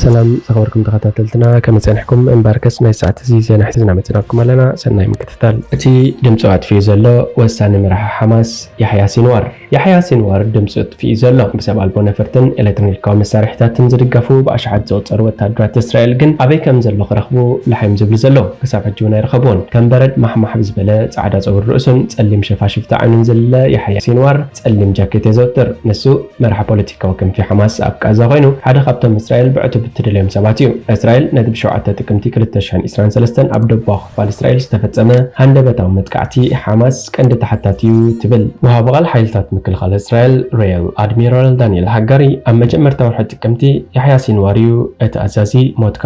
ሰላም ዝኸበርኩም ተኸታተልትና፣ ከመይ ጸኒሕኩም? እምበኣርከስ ናይ ሰዓት እዚ ዜና ሒዝና መጺናኩም ኣለና። ሰናይ ምክትታል። እቲ ድምጹ ኣጥፊኡ ዘሎ ወሳኒ መራሒ ሓማስ ያሕያ ሲንዋር። ያሕያ ሲንዋር ድምጹ ኣጥፊኡ ዘሎ ብሰብ ኣልቦ ነፈርትን ኤሌክትሮኒካዊ መሳርሒታትን ዝድገፉ ብኣሽሓት ዝቑጸሩ ወታደራት እስራኤል ግን ኣበይ ከም ዘሎ ክረኽቡ ልሓዮም ዝብሉ ዘለዉ። ክሳብ ሕጂ እውን ኣይረኸብዎን። ከም በረድ ማሕማሕ ብዝበለ ጻዕዳ ጸጉሪ ርእሱን ጸሊም ሸፋሽፍቲ ዓይኑን ዝልለ ያሕያ ሲንዋር ጸሊም ጃኬት የዘውትር። ንሱ መራሒ ፖለቲካዊ ክንፊ ሓማስ ኣብ ቃዛ ኮይኑ፣ ሓደ ካብቶም እስራኤል ብዕቱብ እትደልዮም ሰባት እዩ። እስራኤል ነቲ ብሸውዓተ ጥቅምቲ ክልተ ሽሕን ዕስራን ሰለስተን ኣብ ደቡባዊ ክፋል እስራኤል ዝተፈጸመ ሃንደበታዊ መጥቃዕቲ ሓማስ ቀንዲ ተሓታቲ እዩ ትብል። ወሃቢ ቃል ሓይልታት ምክልኻል እስራኤል ሬር ኣድሚራል ዳንኤል ሃጋሪ ኣብ መጀመርታ ወርሒ ጥቅምቲ፣ ያሕያ ሲንዋር እዩ እቲ ኣዛዚ፣ ሞትካ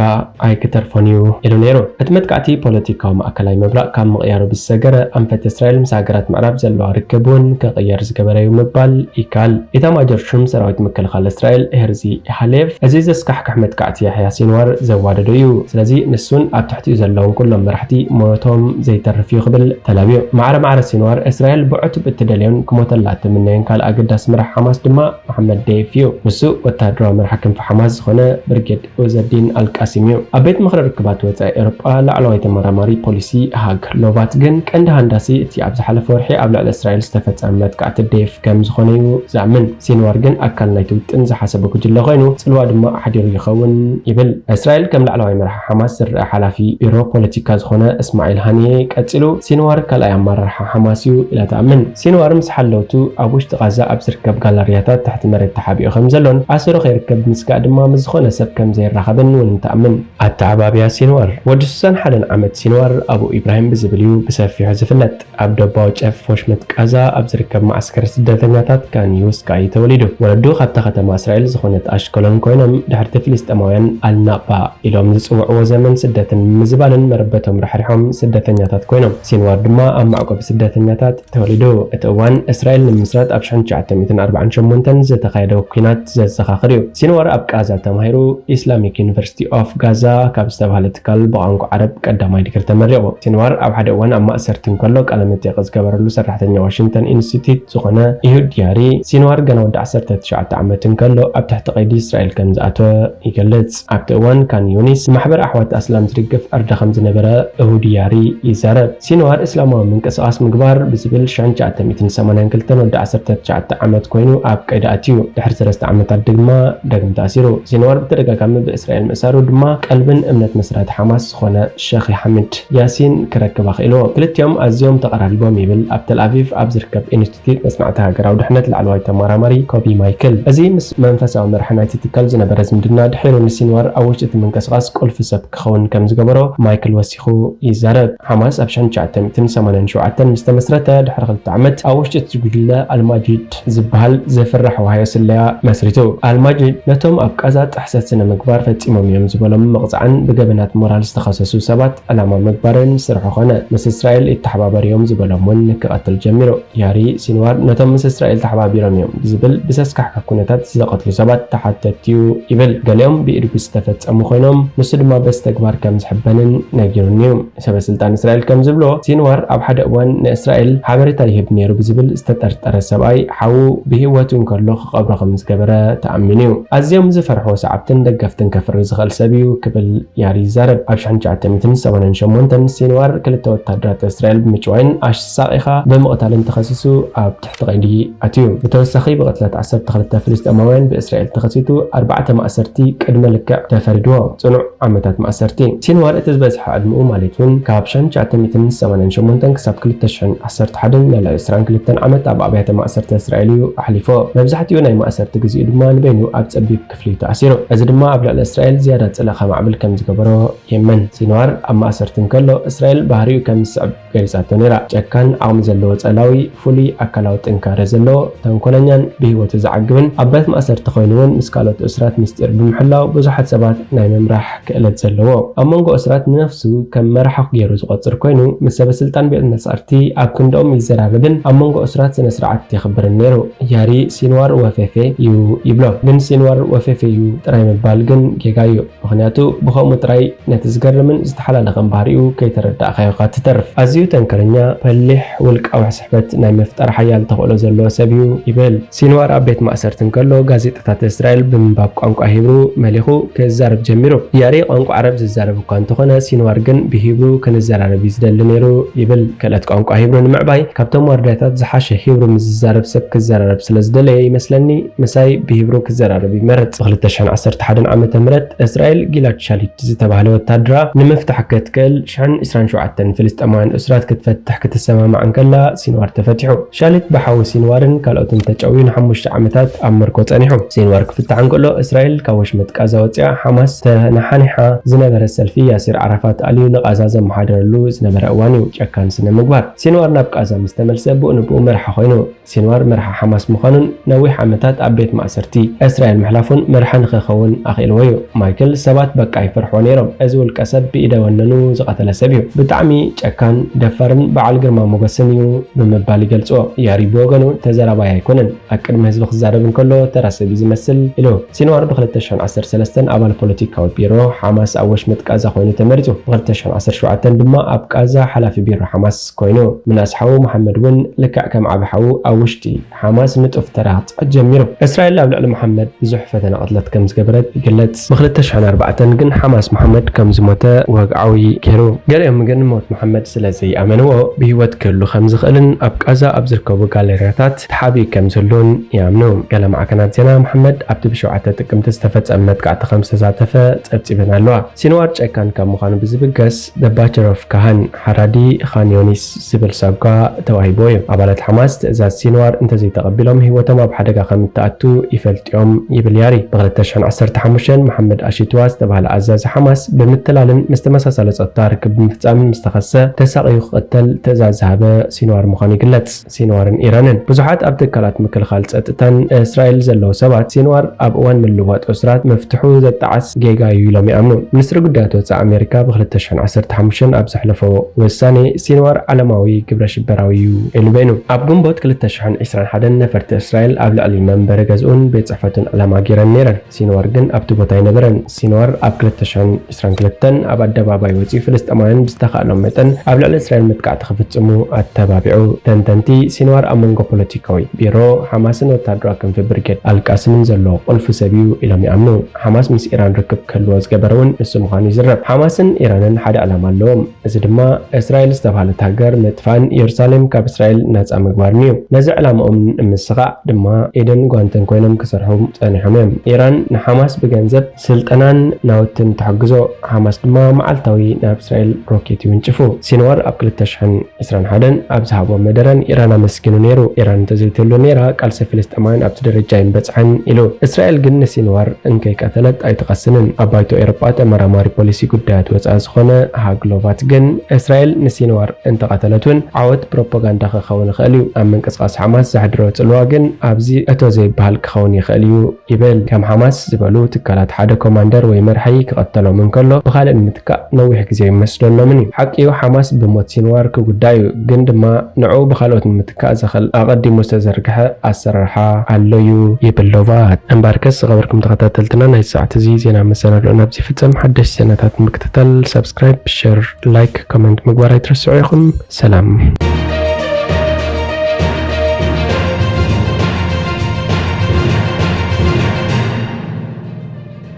ኣይክተርፎን እዩ ኢሉ ነይሩ። እቲ መጥቃዕቲ ፖለቲካዊ ማእከላይ ምብራቕ ካብ ምቕያሩ ብዝሰገረ፣ ኣንፈት እስራኤል ምስ ሃገራት ምዕራብ ዘለዋ ርክብ እውን ክቕየር ዝገበረ እዩ ምባል ይከኣል። ኢታማጆር ሹም ሰራዊት ምክልኻል እስራኤል ሄርዚ ሃሌቭ፣ እዚ ዘስካሕክሕ መጥቃዕቲ ያሕያ ሲንዋር ዘዋደዶ እዩ። ስለዚ ንሱን ኣብ ትሕቲኡ ዘለውን ኩሎም መራሕቲ ሞቶም ዘይተርፍ እዩ ክብል ተላብዩ። ማዕረ ማዕረ ሲንዋር እስራኤል ብዕቱብ እትደልዮን ክሞተላ እትምነዮን ካልእ ኣገዳሲ መራሒ ሓማስ ድማ መሓመድ ደይፍ እዩ። ንሱ ወተሃደራዊ መራሒ ክንፊ ሓማስ ዝኾነ ብርጌድ ዑዘዲን ኣልቃሲም እዩ። ኣብ ቤት ምኽሪ ርክባት ወጻኢ ኤውሮጳ ላዕለዋይ ተመራማሪ ፖሊሲ ሃግ ሎቫት ግን ቀንዲ ሃንዳሲ እቲ ኣብ ዝሓለፈ ወርሒ ኣብ ልዕሊ እስራኤል ዝተፈጸመ መጥቃዕቲ ደይፍ ከም ዝኾነ እዩ ዝኣምን። ሲንዋር ግን ኣካል ናይቲ ውጥን ዝሓሰበ ጉጅለ ኮይኑ፣ ጽልዋ ድማ ኣሕዲሩ ይኸውን ይብል። እስራኤል ከም ላዕለዋይ መራሒ ሓማስ ዝረኣ ሓላፊ ቢሮ ፖለቲካ ዝኾነ እስማዒል ሃኒየ ቀጺሉ፣ ሲንዋር ካልኣይ ኣመራርሓ ሓማስ እዩ ኢላ ትኣምን። ሲንዋር ምስ ሓለውቱ ኣብ ውሽጢ ቃዛ ኣብ ዝርከብ ጋለርያታት ትሕቲ መሬት ተሓቢኡ ከም ዘሎን ኣሰሩ ከይርከብ ብምስጋእ ድማ ምስ ዝኾነ ሰብ ከም ዘይራኸብን እውን ትኣምን። ኣተዓባብያ ሲንዋር። ወዲ ሱሳን ሓደን ዓመት ሲንዋር ኣቡ ኢብራሂም ብዝብል እዩ ብሰፊሑ ዝፍለጥ። ኣብ ደቡባዊ ጨፍ ወሽመጥ ቃዛ ኣብ ዝርከብ መዓስከር ስደተኛታት ካን ዩኒስ እዩ ተወሊዱ። ወለዱ ካብታ ከተማ እስራኤል ዝኾነት ኣሽከሎን ኮይኖም፣ ድሕርቲ ፍልስጤማውያን ኣልናቅባ ኢሎም ዝጽውዕዎ ዘመን ስደትን ምዝባልን መረበቶም ራሕሪሖም ስደተኛታት ኮይኖም። ሲንዋር ድማ ኣብ መዕቆቢ ስደተኛታት ተወሊዱ። እቲ እዋን እስራኤል ንምምስራት ኣብ ሽሕን ትሽዓተ ሚእትን ኣርባዓን ሸሞንተን ዝተኻየደ ኲናት ዘዘኻኽር እዩ። ሲንዋር ኣብ ቃዛ ተማሂሩ፣ ኢስላሚክ ዩኒቨርሲቲ ኦፍ ጋዛ ካብ ዝተባህለ ትካል ብቋንቋ ዓረብ ቀዳማይ ዲግሪ ተመሪቑ። ሲንዋር ኣብ ሓደ እዋን ኣብ ማእሰርቲ እንከሎ ቃለ መጠይቕ ዝገበረሉ ሰራሕተኛ ዋሽንግተን ኢንስቲትዩት ዝኾነ ኢሁድ ያሪ፣ ሲንዋር ገና ወዲ ዓሰርተ ትሽዓተ ዓመት እንከሎ ኣብ ትሕቲ ቀይዲ እስራኤል ከም ዝኣተወ ይገልጽ። ኣብቲ እዋን ካን ዩኒስ ንማሕበር ኣሕዋት ኣስላም ዝድግፍ ዕርዲ ከም ዝነበረ እሁድ ያሪ ይዛረብ። ሲንዋር እስላማዊ ምንቅስቓስ ምግባር ብዝብል ሽሕን ትሽዓተ ሚእትን ሰማንያን ክልተን ወዲ ዓሰርተ ትሽዓተ ዓመት ኮይኑ ኣብ ቀይዲ ኣትዩ። ድሕሪ ሰለስተ ዓመታት ድማ ዳግም ተኣሲሩ። ሲንዋር ብተደጋጋሚ ብእስራኤል ምእሳሩ ድማ ቀልብን እምነት መስራቲ ሓማስ ዝኾነ ሸኺ ሓሚድ ያሲን ክረክብ ኣኽኢልዎ። ክልቲኦም ኣዝዮም ተቐራሪቦም ይብል ኣብ ተል ኣቪቭ ኣብ ዝርከብ ኢንስቲትዩት መጽናዕቲ ሃገራዊ ድሕነት ላዕለዋይ ተመራማሪ ኮቢ ማይክል። እዚ ምስ መንፈሳዊ መራሒ ናይቲ ትካል ዝነበረ ዝምድና ድሒሩ ንሲንዋር ኣብ ውሽጢ እቲ ምንቅስቓስ ቁልፊ ሰብ ክኸውን ከም ዝገበሮ ማይክል ወሲኹ ይዛረብ። ሓማስ ኣብ ሽሕን ትሽዓተ ሚእትን ሰማንያን ሸውዓተን ምስ ተመስረተ ድሕሪ ክልተ ዓመት ኣብ ውሽጢ እቲ ጉጅለ ኣልማጂድ ዝበሃል ዘፍርሕ ዋህዮ ስለያ መስሪቱ። ኣልማጂድ ነቶም ኣብ ቃዛ ጥሕሰት ስነ ምግባር ፈጺሞም እዮም ዝበሎም ምቕጻዕን ብገበናት ሞራል ዝተኸሰሱ ሰባት ዕላማ ምግባርን ስርሑ ኮነ። ምስ እስራኤል ይተሓባበር እዮም ዝበሎም እውን ክቐትል ጀሚሩ። ያሪ ሲንዋር ነቶም ምስ እስራኤል ተሓባቢሮም እዮም ብዝብል ብዘስካሕክሕ ኩነታት ዝተቐትሉ ሰባት ተሓተትቲ እዩ ይብል። ገሊኦም ብኢዱ ዝተፈጸሙ ኮይኖም፣ ንሱ ድማ በዚ ተግባር ከም ዝሕበንን ነጊሩኒ እዩ። ሰበ ስልጣን እስራኤል ከም ዝብሎ፣ ሲንዋር ኣብ ሓደ እዋን ንእስራኤል ሓበሬታ ይህብ ነይሩ ብዝብል ዝተጠርጠረ ሰብኣይ ሓዉ ብህይወቱ እንከሎ ክቐብሮ ከም ዝገበረ ተኣሚኑ እዩ። ኣዝዮም ዝፈርሕዎ ሰዓብትን ደገፍትን ከፍሪ ዝኽእል ሰብ እዩ ክብል ያሪ ይዛረብ። ኣብ ሽሕን ትሽዓተ ሚእትን ሰማንያን ሸሞንተን ሲንዋር ክልተ ወታደራት እስራኤል ብምጭዋይን ኣሳቒኻ ብምቕታልን ተኸሲሱ ኣብ ትሕቲ ቀይዲ ኣትዩ። ብተወሳኺ ብቕትለት ዓሰርተ ክልተ ፍልስጤማውያን ብእስራኤል ተኸሲቱ ኣርባዕተ ማእሰርቲ ቅድመ ልክዕ ተፈሪድዎ። ጽኑዕ ዓመታት ማእሰርቲ። ሲንዋር እቲ ዝበዝሐ ዕድመኡ ማለት እውን ካብ ሽሕን ትሽዓተ ሚእትን ሰማንያን ሸሞንተን ክሳብ ክልተ ሽሕን ዓሰርተ ሓደን ናይ ልዕሊ ዕስራን ክልተን ዓመት ኣብ ኣብያተ ማእሰርቲ እስራኤል እዩ ኣሕሊፎ። መብዛሕትኡ ናይ ማእሰርቲ ግዜኡ ድማ ንበይኑ ኣብ ጸቢብ ክፍሊ እዩ ተኣሲሩ። እዚ ድማ ኣብ ልዕሊ እስራኤል ዝያዳ ጽልኢ ከማዕብል ከም ዝገበሮ ይእመን። ሲንዋር ኣብ ማእሰርቲ እንከሎ እስራኤል ባህሪኡ ከም ዝስዕብ ገሊጻቶ ነይራ። ጨካን፣ ዓቕሚ ዘለዎ ጸላዊ፣ ፍሉይ ኣካላዊ ጥንካረ ዘለዎ፣ ተንኮለኛን ብህይወቱ ዝዓግብን፣ ኣብ ቤት ማእሰርቲ ኮይኑ እውን ምስ ካልኦት እሱራት ምስጢር ብምሕላው ብዙሓት ሰባት ናይ ምምራሕ ክእለት ዘለዎ። ኣብ መንጎ እሱራት ንነፍሱ ከም መራሒ ገይሩ ዝቖጽር ኮይኑ፣ ምስ ሰበ ስልጣን ቤት ማእሰርቲ ኣብ ክንድኦም ይዘራረብን ኣብ መንጎ እሱራት ስነ ስርዓት የኽብርን ነይሩ። ያሪ ሲንዋር ወፌፌ እዩ ይብሎ። ግን ሲንዋር ወፌፌ እዩ ጥራይ ምባል ግን ጌጋ እዩ። ምኽንያቱ ብኸምኡ ጥራይ ነቲ ዝገርምን ዝተሓላለኸን ባህሪኡ ከይተረዳእካዮ ኢኻ ትተርፍ። ኣዝዩ ተንከረኛ፣ ፈሊሕ፣ ውልቃዊ ስሕበት ናይ ምፍጣር ሓያል ተኽእሎ ዘለዎ ሰብ እዩ ይብል። ሲንዋር ኣብ ቤት ማእሰርቲ እንከሎ ጋዜጣታት እስራኤል ብምንባብ ቋንቋ ሂብሩ መሊኹ ክዛረብ ጀሚሩ። ያሪ ቋንቋ ዓረብ ዝዛረብ እኳ እንተኾነ፣ ሲንዋር ግን ብሂብሩ ክንዘራረብ እዩ ዝደሊ ነይሩ ይብል። ክእለት ቋንቋ ሂብሩ ንምዕባይ ካብቶም ዋርድያታት ዝሓሸ ሂብሩ ምስ ዝዛረብ ሰብ ክዘራረብ ስለ ዝደለየ ይመስለኒ ምሳይ ብሂብሩ ክዘራረብ ይመርጽ። ብ2011 ዓመተ ምህረት እስራኤል ጊላድ ሻሊት ዝተባህለ ወታደራ ንምፍታሕ ክትክእል ሽሕን ዕስራን ሸውዓተን ፍልስጤማውያን እሱራት ክትፈትሕ ክትሰማማዕ እንከላ ሲንዋር ተፈቲሑ። ሻሊት ብሓዊ ሲንዋርን ካልኦትን ተጨውዩ ንሓሙሽተ ዓመታት ኣብ ምርኮ ጸኒሑ። ሲንዋር ክፍታሕ እንከሎ እስራኤል ካብ ወሽመጥ ቃዛ ወጺኣ ሓማስ ተነሓኒሓ ዝነበረ ሰልፊ ያሲር ዓራፋት ኣልዩ ንቓዛ ዘመሓድረሉ ዝነበረ እዋን እዩ። ጨካን ስነ ምግባር። ሲንዋር ናብ ቃዛ ምስ ተመልሰ ብኡ ንብኡ መርሓ ኮይኑ። ሲንዋር መርሓ ሓማስ ምዃኑን ነዊሕ ዓመታት ኣብ ቤት ማእሰርቲ እስራኤል ምሕላፉን መርሓ ንኽኸውን ኣኽኢልዎ እዩ። ማይክል፣ ሰባት በቃ ይፈርሕዎ ነይሮም። እዚ ውልቀ ሰብ ብኢደ ወነኑ ዝቐተለ ሰብ እዩ። ብጣዕሚ ጨካን፣ ደፋርን በዓል ግርማ ሞገስን እዩ ብምባል ይገልጽዎ። ያሪ ብወገኑ ተዘራባይ ኣይኮነን። ኣብ ቅድሚ ህዝቢ ክዛረብ እንከሎ ተራ ሰብ እዩ ዝመስል ኢሉ። ሲንዋር ብ2013 ኣባል ፖለቲካዊ ቢሮ ሓማስ ኣብ ወሽመጥ ቃዛ ኮይኑ ተመሪጹ። ብ2017 ድማ ኣብ ቃዛ ሓላፊ ቢሮ ሓማስ ኮይኑ። ምናስ ሓዉ መሓመድ እውን ልክዕ ከም ዓቢ ሓዉ ኣብ ውሽጢ ሓማስ ንጡፍ ተራ ክጻወት ጀሚሩ። እስራኤል ኣብ ልዕሊ መሓመድ ብዙሕ ፈተነ ቅትለት ከም ዝገበረት ይግለጽ። ብ2014 ግን ሓማስ መሓመድ ከም ዝሞተ ወግዓዊ ገይሩ። ገሊኦም ግን ሞት መሓመድ ስለ ዘይኣመንዎ ብህይወት ክህሉ ከም ዝኽእልን ኣብ ቃዛ ኣብ ዝርከቡ ጋለርያታት ተሓቢኡ ከም ዝህሉን ይኣምኑ። ገለ ማዕከናት ዜና መሓመድ ኣብቲ ብ7 ጥቅምቲ ዝተፈጸመ መጥቃዕቲ ከም ዝተሳተፈ ጸብጺበን ኣለዋ። ሲንዋር ጨካን ካብ ምዃኑ ብዝብገስ፣ The Butcher of Khan Haradi፣ ኻን ዮኒስ ዝብል ሳጓ ተዋሂብዎ እዩ። ኣባላት ሓማስ ትእዛዝ ሲንዋር እንተዘይተቐቢሎም ህይወቶም ኣብ ሓደጋ ከም እትኣቱ ይፈልጡ እዮም ይብል ያሪ። ብ2015 መሓመድ ኣሺትዋ ዝተባህለ ኣዛዚ ሓማስ ብምትላልን ምስ ተመሳሳሊ ጸጥታ ርክብ ብምፍጻምን ምስ ተኸሰ ተሳቒዩ ክቕተል ትእዛዝ ዝሃበ ሲንዋር ምዃኑ ይግለጽ። ሲንዋርን ኢራንን። ብዙሓት ኣብ ትካላት ምክልኻል ጸጥታን እስራኤል ዘለዉ ሰባት ሲንዋር ኣብ እዋን ምልዋጥ እሱራት ምፍትሑ ዘጣዓስ ጌጋ እዩ ኢሎም ይኣምኑ። ሚኒስትሪ ጉዳያት ወጻኢ ኣሜሪካ ብ2015 ኣብ ዘሕለፎ ውሳኔ ሲንዋር ዓለማዊ ግብረ ሽበራዊ እዩ ኢሉ በይኑ። ኣብ ግንቦት 2021 ነፈርቲ እስራኤል ኣብ ልዕሊ መንበሪ ገዝኡን ቤት ጽሕፈቱን ዕላማ ገይረን ነይረን። ሲንዋር ግን ኣብቲ ቦታ ኣይነበረን። ሲንዋር ኣብ 2022 ኣብ ኣደባባይ ወጺኡ ፍልስጤማውያን ብዝተኻእሎም መጠን ኣብ ልዕሊ እስራኤል መጥቃዕቲ ክፍጽሙ ኣተባቢዑ። ተንተንቲ፣ ሲንዋር ኣብ መንጎ ፖለቲካዊ ቢሮ ሓማስን ወታደራዊ ክንፊ ብርጌድ ኣልቃስምን ዘሎ ቁልፊ ሰብ እዩ ኢሎም ይኣምኑ። ሓማስ ምስ ኢራን ርክብ ክህልዎ ዝገበረ እውን ንሱ ምዃኑ ይዝረብ። ሓማስን ኢራንን ሓደ ዕላማ ኣለዎም። እዚ ድማ እስራኤል ዝተባህለት ሃገር ምጥፋእን ኢየሩሳሌም ካብ እስራኤል ነጻ ምግባርን እዩ። ነዚ ዕላማኦም ንምስኻዕ ድማ ኢድን ጓንትን ኮይኖም ክሰርሑ ጸኒሖም እዮም። ኢራን ንሓማስ ብገንዘብ፣ ስልጠናን ናውትን ትሕግዞ። ሓማስ ድማ መዓልታዊ ናብ እስራኤል ሮኬት ይውንጭፉ። ሲንዋር ኣብ 2021 ኣብ ዝሃቦ መደረ ንኢራን ኣመስጊኑ ነይሩ። ኢራን እንተዘይትህሉ ነይራ፣ ቃልሲ ፍልስጤማውያን ኣብቲ ደረጃ ኣይምበጽሐን ኢሉ። እስራኤል ግን ንሲንዋር እንከይቀተለት ኣይትቐስንን። ኣብ ባይቶ ኤውሮጳ ተመራማሪ ፖሊሲ ጉዳያት ወጻኢ ዝኾነ ሃግሎቫት ግን እስራኤል ንሲንዋር እንተቐተለት እውን ዓወት ፕሮፓጋንዳ ክኸውን ይኽእል እዩ። ኣብ ምንቅስቓስ ሓማስ ዘሕድሮ ጽልዋ ግን ኣብዚ እቶ ዘይበሃል ክኸውን ይኽእል እዩ ይብል። ከም ሓማስ ዝበሉ ትካላት ሓደ ኮማንደር ወይ መርሒ ክቐተሎም እንከሎ ብኻልእ ንምትካእ ነዊሕ ግዜ ኣይወስደሎምን እዩ። ሓቂ እዩ፣ ሓማስ ብሞት ሲንዋር ክጉዳእ እዩ፣ ግን ድማ ንዕኡ ብኻልኦት ንምትካእ ዘኽእል ኣቐዲሙ ዝተዘርግሐ ኣሰራርሓ ኣሎ እዩ ይብል ሎቫት። እምበኣርከስ ዝኸበርኩም ተኸታተልትና፣ ናይ ሰዓት እዚ ዜና መሰናድኦ ናብዚ ይፍጸም። ሓደሽቲ ዜናታት ንምክትታል ሳብስክራይብ፣ ሸር፣ ላይክ፣ ኮመንት ምግባር ኣይትረስዑ ኢኹም። ሰላም።